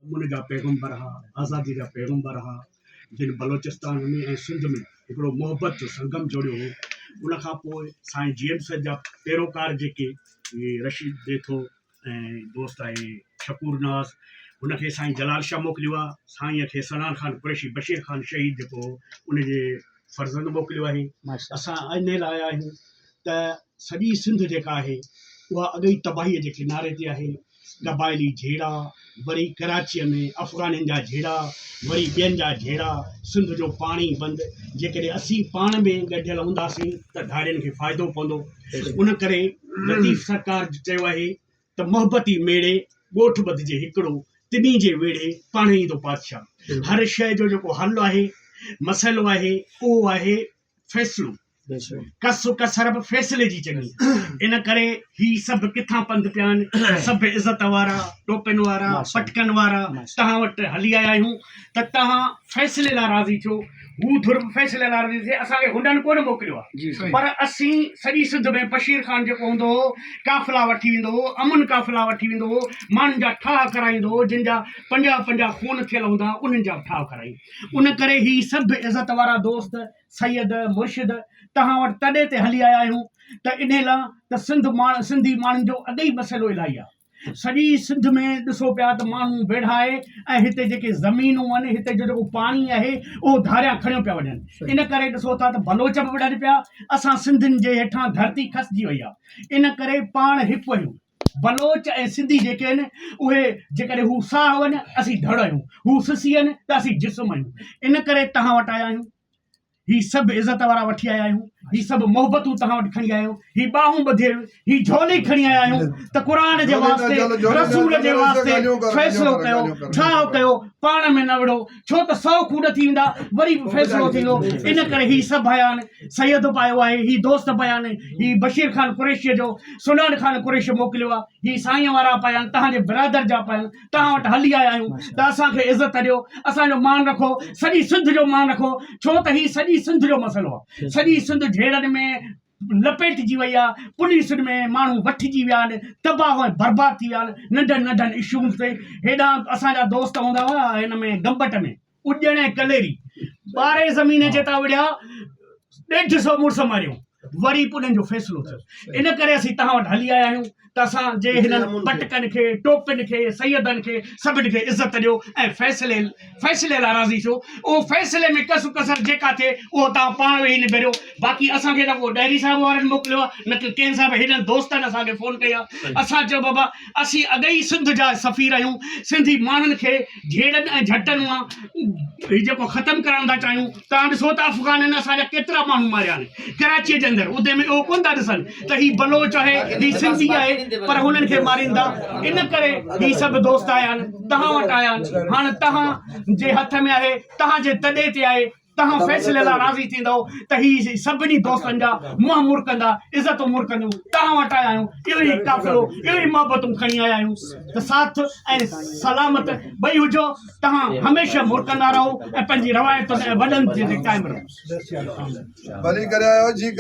امن جا پيغمبر ها، آزادي جا پيغمبر ها، جن بلوچستان ۾ ۽ سنڌ ۾ هڪڙو محبت جو سنگم جوڙيو هو. ان کان پوء سائين جي ايم سيد جا پيروڪار جيڪي رشيد ڏيٿو ۽ دوست آهي شڪور ناز هن کي سائين جلال شاهه موڪليو آهي، سائينء کي سنان خان قريشي بشير خان شهيد جيڪو هو ان جي فرزند موڪليو آهي. اسان انهيء لاء آيا آهيون ته سڄي سنڌ جيڪا آهي اها اڳ ئي تباهيء جي ڪناري تي آهي. قبائلي جهيڙا، وري ڪراچيء ۾ افغانين جا جهيڙا، وري ٻين جا جهيڙا، سنڌ جو پاڻي بند، جيڪڏهن اسين پاڻ ۾ ڳنڍيل هونداسين ته ڌارين کي فائدو پوندو. ان ڪري لطيف سرڪار چيو آهي ته محبتي ميڙي ڳوٺ ٻڌجي هڪڙو، تنهي جي ويڙهي پاڻهي ايندو پادشاهه. هر شيء جو جيڪو حل آهي، مسئلو آهي، اهو آهي فيصلو. ڪس ڪسر به فيصلي جي چڱي. ان ڪري هي سڀ ڪٿان پنڌ پيا آهن، سڀ عزت وارا، ٽوپين وارا، پٽڪن وارا توهان وٽ هلي آيا آهيون ته توهان فيصلي لاء راضي ٿيو. هو ڌر به فيصلي لاء راضي ٿئي. اسان کي هنن ڪونه موڪليو آهي پر اسين سڄي سنڌ ۾ بشير خان جيڪو هوندو هو قافلا وٺي ويندو هو، امن قافلا وٺي ويندو هو، ماڻهن جا ٺاهه ڪرائيندو هو، جن جا 50 50 خون ٿيل هوندا هئا انهن جا به ٺاهه ڪرائي. ان ڪري هي سڀ عزت وارا دوست سيد مرشد توهان وٽ تڏي تي هلي آيا آهيون ته انهي لا ته سنڌ سنڌي ماڻهن جو اڳ ئي مسئلو الاهي آهي سڄي سنڌ ۾ ڏسو پيا ته ماڻهو ويڙهائي ۽ هتي جيڪي زمينون آهن هتي جو جيڪو پاڻي آهي اهو ڌاريان کڻيو پيا وڃن ان ڪري ڏسو ٿا ته بلوچ به وڙهن پيا اسان سنڌين جي هيٺان ڌرتي کسجي وئي آهي ان ڪري پاڻ هڪ آهيون بلوچ ۽ سنڌي جيڪي آهن اهي جيڪڏهن هو ساهه آهن اسين ڌڙ آهيون هو سسي آهن ته اسين جسم آهيون ان ڪري توهان وٽ آيا آهيون هي سڀ عزت وارا وٺي آيا آهيون، هي سڀ محبتون توهان وٽ کڻي آيا آهيون، هي ٻانهون ٻڌي هي جهولي کڻي آيا آهيون ته قرآن جي واسطي، رسول جي واسطي فيصلو ڪيو، ٺاهه ڪيو، پاڻ ۾ نه وڙهو، ڇو ته سو خون ٿي ويندا وري به فيصلو ٿيندو، ان ڪري هي سڀ آيا آهن، سيد به آيو آهي، هي دوست به آيا آهن، هي بشير خان قريشيء جو سنان خان قريشي موڪليو آهي، هي سائين وارا به آيا آهن، توهان جي برادر جا به آيا آهن. توهان وٽ هلي آيا آهيون ته اسان کي عزت ڏيو، اسان جو مان رکو، سڄي سنڌ جو مان رکو، ڇو ته هي سڄي سنڌ جو مسئلو آهي، سڄي سنڌ جهيڙن ۾ لپيٽجي وئي آهي، پوليسن ۾ ماڻهو وٺجي ويا آهن، تباهه ۽ برباد ٿي ويا آهن، ننڍن ننڍن اشوز تي، هيڏانهن اسان جا دوست هوندا هئا هن ۾ گمبٽ ۾. اڄڻ ۽ ڪليري ٻارهين زمين جي تان وڙهيا، ڏيڍ سو مڙس ماريون، وري به انهن جو فيصلو ٿيو. ان ڪري اسين توهان وٽ هلي آيا آهيون ته اسان جي هنن پٽڪن کي، ٽوپين کي، سيدن کي، سڀن کي عزت ڏيو ۽ فيصلي فيصلي لاء راضي ٿيو. اهو فيصلي ۾ ڪس ڪسر جيڪا ٿئي اهو توهان پاڻ ويهي نبيريو. باقي اسان کي نه ڪو ڏهري صاحب وارن موڪليو آهي نه ڪنهن صاحب هنن دوستن اسان کي فون ڪئي آهي. اسان چيو بابا اسين اڳ ئي سنڌ جا سفير آهيون، سنڌي ماڻهن کي جهيڙن ۽ جهٽن مان هي جيڪو ختم ڪرائڻ ٿا چاهيون، توهان ڏسو ته افغانن اسان جا ڪيترا ماڻهو ماريا آهن ڪراچيء جي اندر، ادي ۾ اهو ڪونه ٿا ڏسن ته هي بلوچ آهي، هي سنڌي آهي، پر هنن کي مارين ٿا، ان ڪري هي سڀ دوست آيا آهن، توهان وٽ آيا آهن، هاڻ توهان جي هٿ ۾ آهي، توهان جي تڏي تي آهي، توهان فيصلي لاء راضي ٿيندؤ ته هي سڀني دوستن جا منهن مرڪندا، عزتون مرڪنديون، توهان وٽ آيا آهيون، اهو ئي قافلو، اهو ئي محبتون کڻي آيا آهيون ته ساٿ ۽ سلامت ٻئي هجو، توهان هميشه مرڪندا رهو ۽ پنهنجي روايتن ۽ وڏن تي قائم رهو. ڀلي ڪري آيو جي.